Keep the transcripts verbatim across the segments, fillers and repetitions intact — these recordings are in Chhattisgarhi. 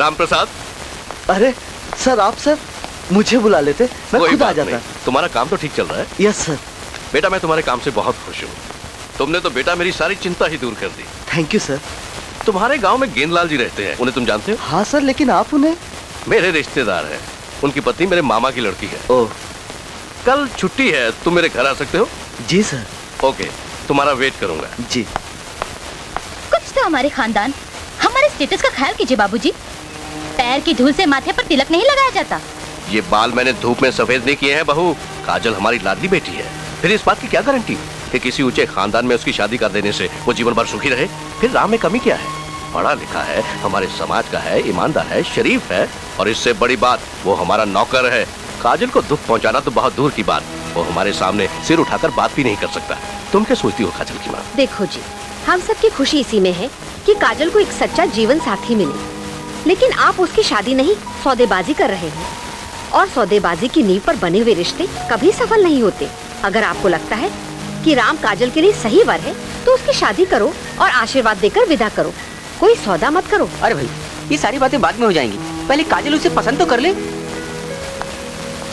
राम प्रसाद। अरे सर, आप सर, मुझे बुला लेते, मैं कोई खुद आ बात जाता। नहीं, तुम्हारा काम तो ठीक चल रहा है। Yes sir. बेटा, मैं तुम्हारे काम से बहुत खुश हूँ। तुमने तो बेटा मेरी सारी चिंता ही दूर कर दी। Thank you sir. तुम्हारे गांव में गेंदलाल जी रहते हैं, उन्हें तुम जानते हो? हाँ सर, लेकिन आप उन्हें? मेरे रिश्तेदार हैं। उनकी पत्नी मेरे मामा की लड़की है। ओह। कल छुट्टी है, तुम मेरे घर आ सकते हो? जी सर। ओके, तुम्हारा वेट करूंगा। जी। कुछ तो हमारे खानदान, हमारे स्टेटस का ख्याल कीजिए बाबूजी। पैर की धूल से माथे पर तिलक नहीं लगाया जाता। ये बाल मैंने धूप में सफेद नहीं किए हैं बहू। काजल हमारी लाडली बेटी है, फिर इस बात की क्या गारंटी कि किसी ऊंचे खानदान में उसकी शादी कर देने से वो जीवन भर सुखी रहे? फिर राम में कमी क्या है? पढ़ा लिखा है, हमारे समाज का है, ईमानदार है, शरीफ है, और इससे बड़ी बात, वो हमारा नौकर है। काजल को दुख पहुंचाना तो बहुत दूर की बात, वो हमारे सामने सिर उठाकर बात भी नहीं कर सकता। तुम क्या सोचती हो काजल की माँ? देखो जी, हम सबकी खुशी इसी में है कि काजल को एक सच्चा जीवन साथी मिले, लेकिन आप उसकी शादी नहीं, सौदेबाजी कर रहे हैं। और सौदेबाजी की नींव पर बने हुए रिश्ते कभी सफल नहीं होते। अगर आपको लगता है कि राम काजल के लिए सही वर है, तो उसकी शादी करो और आशीर्वाद देकर विदा करो। कोई सौदा मत करो। अरे भाई, ये सारी बातें बाद में हो जाएंगी, पहले काजल उसे पसंद तो कर ले।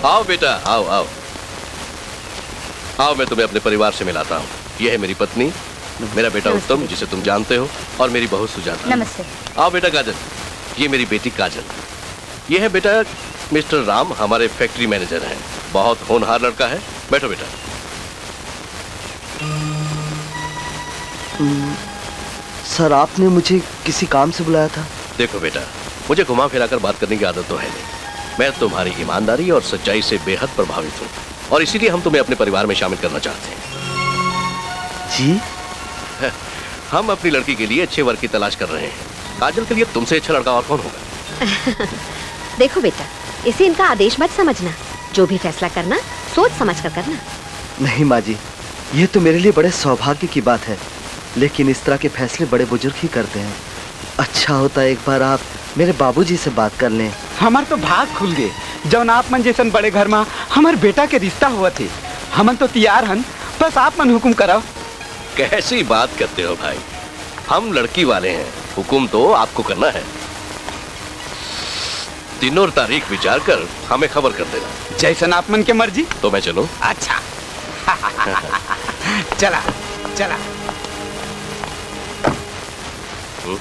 आओ बेटा, आओ, आओ। आओ, मैं तुम्हें अपने परिवार से मिलाता हूँ। यह है मेरी पत्नी, मेरा बेटा नमस्ते उत्तम, बेटा। जिसे तुम जानते हो, और मेरी बहू सुजाता। नमस्ते। आओ बेटा काजल, ये मेरी बेटी काजल। ये है बेटा मिस्टर राम, हमारे फैक्ट्री मैनेजर हैं। बहुत होनहार लड़का है। बैठो बेटा। हम्म, सर, आपने मुझे किसी काम से बुलाया था? देखो बेटा, मुझे घुमा फिराकर बात करने की आदत तो है नहीं। मैं तुम्हारी ईमानदारी और सच्चाई से बेहद प्रभावित हूँ, और इसीलिए हम तुम्हें अपने परिवार में शामिल करना चाहते हैं। जी? हम अपनी लड़की के लिए अच्छे वर की तलाश कर रहे हैं। काजल के लिए तुमसे अच्छा लड़का और कौन होगा? देखो बेटा, इसे इनका आदेश मत समझना। जो भी फैसला करना, सोच समझ कर करना। नहीं माँ जी, ये तो मेरे लिए बड़े सौभाग्य की बात है, लेकिन इस तरह के फैसले बड़े बुजुर्ग ही करते हैं। अच्छा होता एक बार आप मेरे बाबूजी से बात कर लें। हमार तो भाग खुल गए, जौन आप मन जैसन बड़े घर में हमार बेटा के रिश्ता हुआ थे। हमन तो तैयार हन, बस आप मन हुक्म करव। कैसी बात करते हो भाई, हम लड़की वाले हैं, हुक्म तो आपको करना है। दिन और तारीख विचार कर हमें खबर कर देना। जैसन आप मन के मर्जी। तो मैं चलूं? अच्छा। चला, चला। हम्म?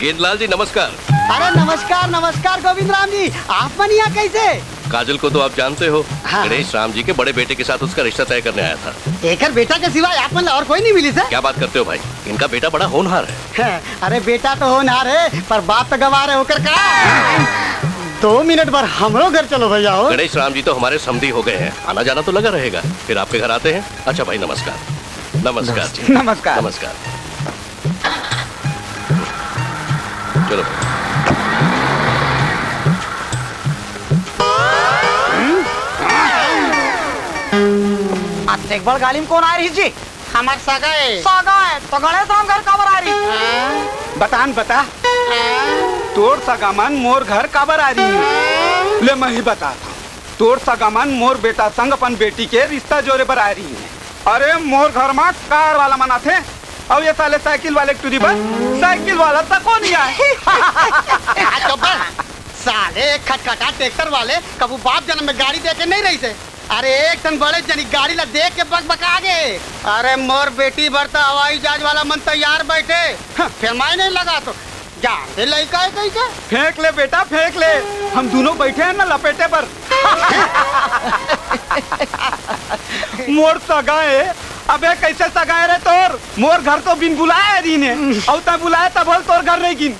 गेंदलाल जी, नमस्कार। अरे नमस्कार, नमस्कार गोविंद राम जी, आप मन यहाँ कैसे? काजल को तो आप जानते हो, हाँ। गणेश राम जी के बड़े बेटे के साथ उसका रिश्ता तय करने आया था। एकर बेटा के सिवाय आप मन ला और कोई नहीं मिली सर? क्या बात करते हो भाई, इनका बेटा बड़ा होनहार है। हाँ, अरे बेटा तो होनहार है, पर बाप तो गवार है ओकर का। दो मिनट भर हमरो घर चलो भैया हो। गणेश राम जी तो हमारे समधी हो गए हैं, आना जाना तो लगा रहेगा, फिर आपके घर आते हैं। अच्छा भाई, नमस्कार। नमस्कार जी। नमस्कार। नमस्कार। चलो। अतेक बड़ गाड़ी में कौन आ रही जी? हमार सगा है। सगा है, तो गणेश राम घर काबर आ रही? बता न बता। तोर सगा मन मोर घर काबर आ रही? ले मैं ही बता। तोर सगा मन मोर बेटा संग अपन बेटी के रिश्ता जोरे बर आए रही। अरे मोर घर मा कार वाला मन आथे, अउ ये साले साइकिल वाले के टूरी बर साइकिल वाला तको नहीं आए। आ, चुप कर। साले खटखटा ट्रैक्टर वाले कभू बाप जन्म में गाड़ी देखे नहीं रही से। अरे एक ठन बड़े जनी गाड़ी ला देख के बकबका गे। अरे मोर बेटी बर त हवाई जहाज वाला मन तैयार बैठे, हाँ, फिर मैं नहीं लगा तो जान दे लइका है कहीं के। फेंक ले बेटा, फेंक ले, हम दोनों बैठे हैं ना लपेटे पर। मोर सगा है। अबे कैसे सगा है रे तोर? मोर घर तो बिन बुलाए रही ने, और तै बुलाए तब होल तोर घर नहीं गिन।